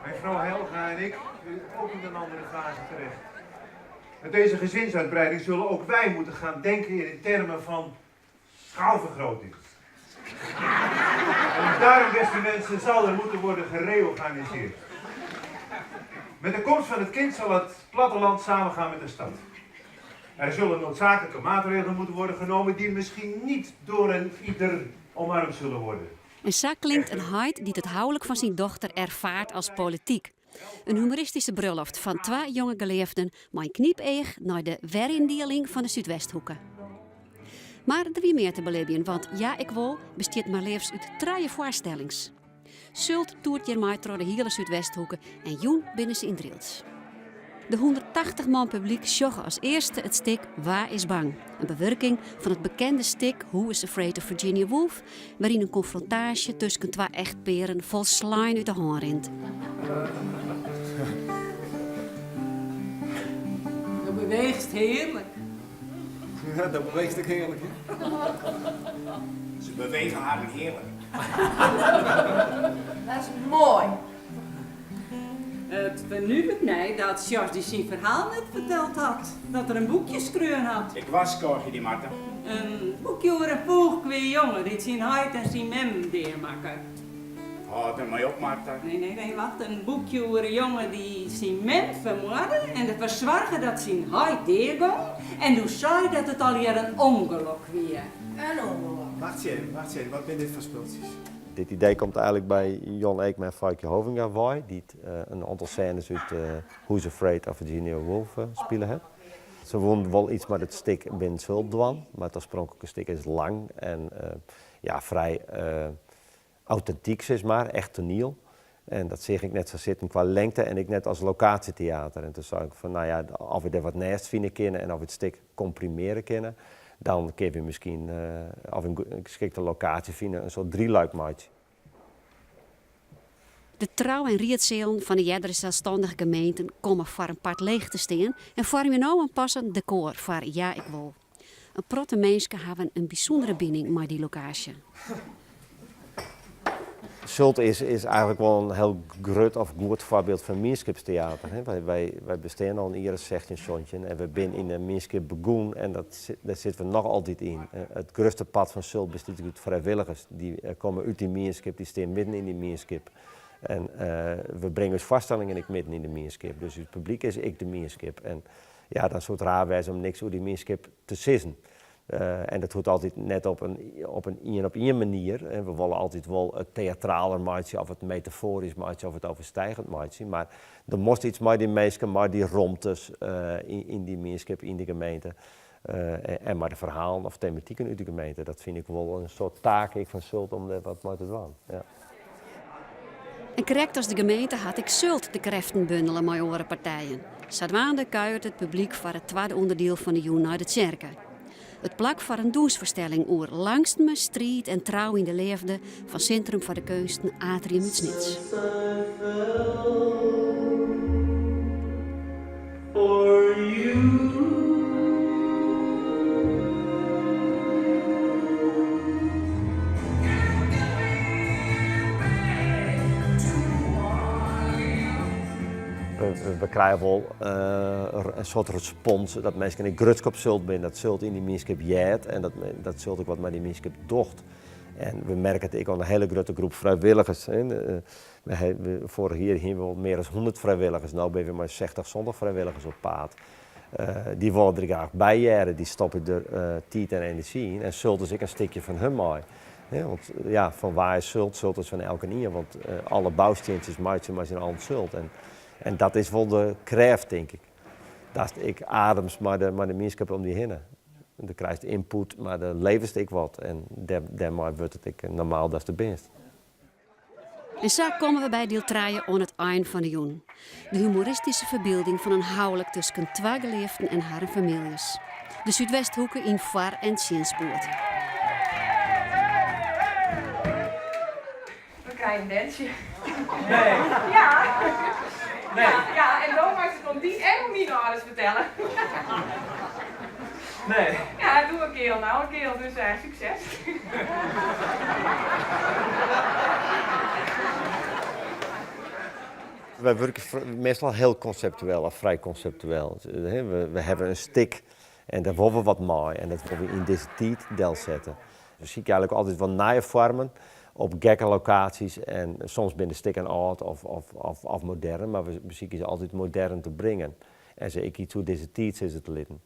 Mijn vrouw Helga en ik ook in een andere fase terecht. Met deze gezinsuitbreiding zullen ook wij moeten gaan denken in termen van schaalvergroting. En daarom, beste mensen, zal er moeten worden gereorganiseerd. Met de komst van het kind zal het platteland samengaan met de stad. Er zullen noodzakelijke maatregelen moeten worden genomen die misschien niet door een ieder omarmd zullen worden. En sa klinkt in heit dy't it houlik fan syn dochter erfaart as polityk. In humoristyske brulloft fan twa jonge geleafden mei in knypeach nei de weryndieling fan de Súdwesthoeke. Mar der wie mear te belibjen, want Ja ik wol bestiet mar leafst út trije foarstellings. Sult toert hjirmei troch de hiele Súdwesthoeke en jûn binne se yn Drylts. De 180 man publyk sjogge as earste it stik Wa is bang, in bewurking fan it bekende stik Who is Afraid of Virginia Woolf, wêryn in konfrontaasje tusken twa echtpearen folslein út de hân rint. Do beweechst hearlik. Ja, do beweechst ek hearlik, hè? Se bewege harren hearlik. Dat is moai. It fernuveret my dat Sjors dy syn ferhaal net ferteld hat, dat er in boekje skreaun hat. Ik warskôgje dy, Martha. In boekje oer in foechkwea jonge dy't syn heit en syn mem deamakke. Hâld der mei op, Martha. Nee, nee, nee, wacht. In boekje oer in jonge dy't syn mem fermoarde en derfoar soarge dat syn heit deagong en doe sei dat it allegear in ûngelok wie. In ûngelok. Wachtsje even, wachtsje even, wat binne dit foar spultsjes? Dit idee komt eigenlik by Jon Eekma en Feikje Hovinga wei, dy't in oantal sênes út Who's Afraid of Virginia Woolf spile hat. Se woenen wol iets mei dat stik binnen Sult dwaan, mar it oarspronklike stik is lang en ja, frij autentyk sis mar, echt toaniel. En dat seach ik net sa sitten kwa lengte en ek net as lokaasjeteater. En toen sei ik fan, no ja, as we dêr wat neist fine kinne en as we it stik komprimearje kinne, dan kinne we miskien, as we in geskikte lokaasje fine, in soart drieluik meitsje. De trou en riedsealen fan de eardere selsstannige gemeenten komme foar in part leech te stean en foarmje no in passend dekôr foar Ja ik wol. In protte minsken hawwe in bysûndere bining mei dy lokaasje. Sult is, is eigenlik wol in hiel grut of goed foarbyld fan mienskipsteater. Wy bestean al in jier as 16, 17 en we binne yn de mienskip begûn en dat, dêr sitte we noch altyd yn. It grutste part fan Sult bestiet út frijwilligers. Dy komme út dy mienskip, dy stean midden yn dy mienskip. En we bringe ús foarstellingen ek midden yn de mienskip. Dus ús publyk is ek de mienskip. En ja, dan soe it raar wêze om niks oer dy mienskip te sizzen. En dat hoecht altyd net op in, op in ien op ien manier. We wolle altyd wol it teatraler meitsje of it metafoarysk meitsje of it overstijgend meitsje. Mar der moast iets mei dy minsken, mei dy romtes yn dy mienskip, yn de gemeente. En mei de ferhalen of tematiken út de gemeente. Dat fyn ik wol in soart taak ek fan Sult om dêr wat mei te dwaan. Ja. En krekt as de gemeente hat ek Sult de krêften bundele mei oare partijen. Sadwaande kuiert it publyk foar it twadde ûnderdiel fan de jûn nei de tsjerke. It plak foar in dûnsfoarstelling oer langstme, striid en trou yn de leafde fan Sintrum foar de Keunsten Atrium út Snits. We krije wol in soart respons dat minsken ek grutsk op Sult binne, dat Sult yn dy mienskip heart en dat Sult ek wat mei dy mienskip docht. En we merke it ek oan in hiele grutte groep frijwilligers. Foarich jier hiene we wol mear as 100 frijwilligers, no binne we mei 60, 70 frijwilligers op paad. Dy wolle der graach by hearre, dy stoppe der tiid en enerzjy yn en Sult is ek in stikje fan hun mei. Want ja, fan wa is Sult? Sult is fan elkenien, want alle boustientsjes meitsje mei syn allen Sult. En dat is wol de krêft, tink ik. Datst ek ademst mei de mienskip om dy hinne. Do krijst ynput, mar do leverst ek wat en dêrmei wurdt it ek normaal datst der binst. En sa komme we by diel trije oan it ein fan de jûn. De humoristyske ferbylding fan in houlik tusken twa geleafden en harren famyljes. De Súdwesthoeke yn foar en tsjinspoed. We krije in berntsje. Nee. Ja. Nee. Ja, en do meist it oan dyn en oan myn âlders fertelle. Nee. Ja, doe in keal, no in keal, dus sukses. Wy wurkje meastal hiel konseptueel of frij konseptueel. We hawwe in stik en dêr wolle we wat mei en dat wolle we yn dizze tiid delsette. We sykje eigenlik altyd wat nije foarmen op gekke lokaasjes en soms binne de stikken âld of modern, mar we besykje se altyd modern te bringen en se ek iets oer dizze tiid sizze te litten.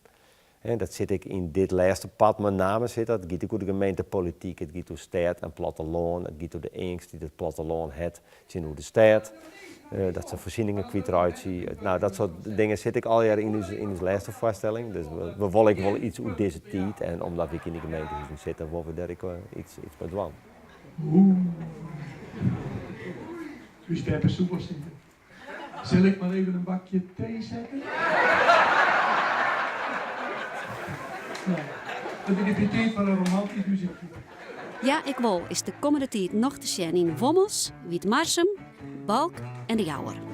En dat sit ek yn dit lêste part mei name sit dat. It giet ek oer de gemeentepolityk, it giet oer stêd en plattelân, it giet oer de eangst dy't it plattelân hat tsjinoer de stêd, dat se foarsieningen kwytreitsje. No, dat soart dingen sit ek allegear yn ús, yn ús lêste foarstelling. Dus we wolle ek wol iets oer dizze tiid en omdat wy ek yn de gemeentehuzen sitte, wolle we dêr ek iets, iets mei dwaan. Oeh, ús beppe soe wol sizze, Sil ik mar even in bakje tee sette? Nee, it is tiid foar in romantysk muzykje. Ja, ik wol is de kommende tiid noch te sjen yn Wommels, Wytmarsum, Balk en De Jouwer.